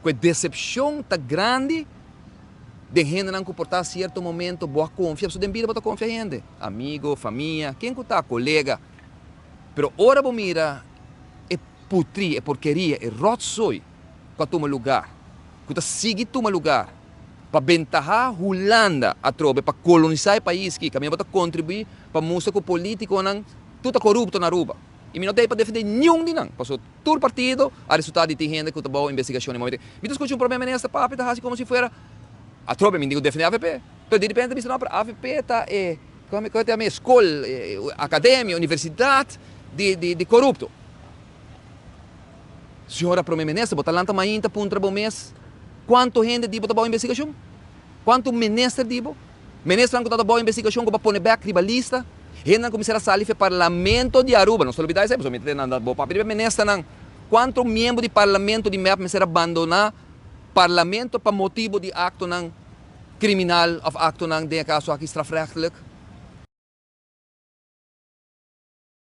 Ku e desepshon ta grandi den hendenan ku por ta sierto momento bo a konfia, pasobra den bida bo ta konfia hende, amigo, famia, ken ku ta, kolega. Pero ora bo mira e putri, e porkeria, e rotzooi ku a tuma lugar, ku ta sigui tuma lugar pa bentahá Hulanda atrobe pa kolonisá e pais aki, kaminda bo ta kontribuí pa mustra ku polítikonan tur ta korupto na Aruba. I mi no ta ei pa defendé niun di nan, pasobra tur partido a resultá di tin hende ku ta bou investigashon e momento. Mi ta skucha un prome minister papia ta hasi komo si fuera atrobe mi diku defendé avp, pero di repente ta bisa no pero avp ta e komo ta yama e skol, akademia, universidat di korupto. Señora prome minister bo ta lanta mainta puntra bo mes kuantu hende di bo ta bou investigashon? Kuantu minister di bo? Ministernan ku ta bou investigashon ku bo a pone bek riba lista? Hendenan ku mester a sali for e parlamento di Aruba, nos ta lubida esei pasobra mi ta tende nan bo papia riba e ministernan. Kuantu miembro di parlamento di mep mester a bandona parlamento pa motibu di aktonan kriminal òf aktonan den e kaso aki strafrechtelijk?